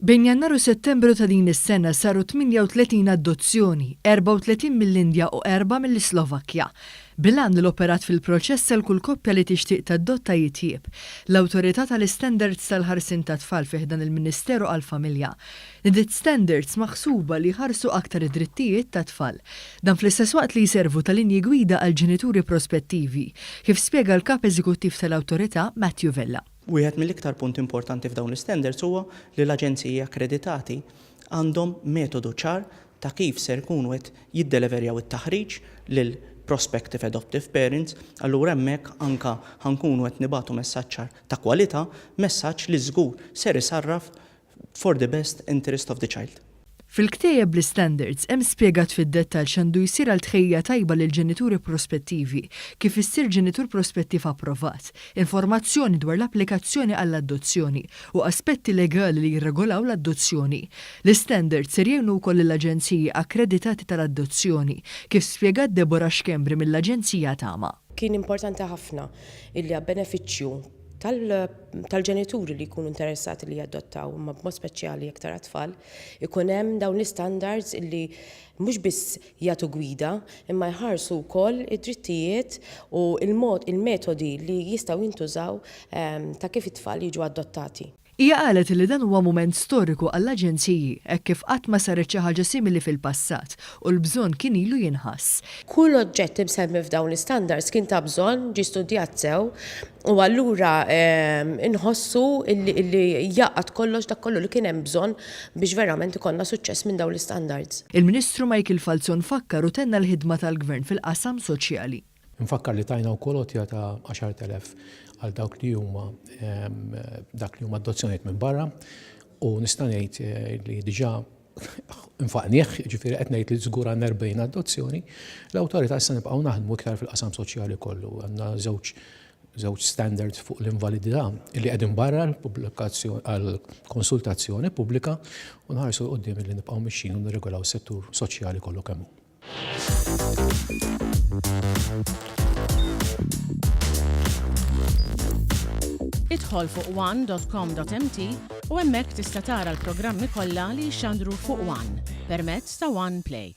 Bejn Jannar u Settembru ta' din is-sena saru 38 adozzjoni, 34 mill-Indja u erbgħa mill-Islovakkja. Bil-għan li l-operat fil-proċess għal kull koppja li tixtieq tadotta jitjieb, l-Awtorità tal-Istandards tal-Ħarsien tat-Tfal fi ħdan il-Ministeru għall-Familja nidiet standards maħsuba li jħarsu aktar id-drittijiet tat-tfal. Dan fl-istess waqt li jservu ta' linji gwida għall-ġenituri prospettivi, kif spjega l-Kap Eżekuttiv tal-Awtorità Matthew Vella. Wieħed mill-iktar punti importanti f'dawn l-istandards huwa li l-aġenziji akkreditati għandhom metodu ċar ta' kif ser ikunu qed jiddeleverjaw it-taħriġ lil prospective adoptive parents, allura hemmhekk anke ħa nkunu qed nibagħtu messaġġ ċar ta' kwalità, messaġġ li żgur ser isarraf for the best interest of the child. Fil-ktejjeb bl-istandards hemm spjegat fid-dettall x'għandu jsir għal tħejjija tajba lill-ġenituri prospettivi, kif issir ġenitur prospettiv approvat, informazzjoni dwar l-applikazzjoni għall-adozzjoni u aspetti legali li jirregolaw l-adozzjoni. L-istandards ser jgħinu wkoll lill-aġenziji akkreditati tal-adozzjoni, kif spjegat Deborah Schembri mill-Aġenzija Tama. Kien importanti ħafna illi għall-benefiċċju tal-ġenituri li jkunu interessati li jadottaw, imma b'mod speċjali aktar għat-tfal, ikun hemm dawn l-istandards illi mhux biss jagħtu gwida, imma jħarsu wkoll id-drittijiet u l-mod, il-metodi li jistgħu jintużaw ta' kif it-tfal jiġu adottati. Hija qalet li dan huwa mument storiku għall-aġenziji hekk kif qatt ma saret xi ħaġa simili fil-passat u l-bżonn kien ilu jinħass. Kull oġġett imsemmi f'dawn l-istandards kien ta' bżonn, ġie studjat sew u allura nħossu li jgħaqqad kollox dak kollu li kien hemm bżonn biex verament ikollna suċċess minn dawn l-istandards. Il-Ministru Michael Falzon fakkar u tenna l-ħidma tal-Gvern fil-qasam soċjali. Infakkar li tajna wkoll għotja ta' 10,000 għal dawk li huma dak li huma adozzjonijiet minn barra u nista' ngħid eh, li diġà infaqnieh, ġifieri qed ngħid li żgur għandna 40 adozzjoni, l-awtorità issa nibqgħu naħdmu iktar fil-qasam soċjali kollu. Għandna żewġ żewġ standards fuq l-invalidità li qegħdin barra l-pubblikazzjoni għal konsultazzjoni pubblika u nħarsu 'l quddiem li nibqgħu mixjin u nirregolaw is-settur soċjali kollu kemm hu. Idħol fuq one.com.mt u hemmhekk tista' tara l-programmi kollha li jixxandru fuq One permezz ta' One Play.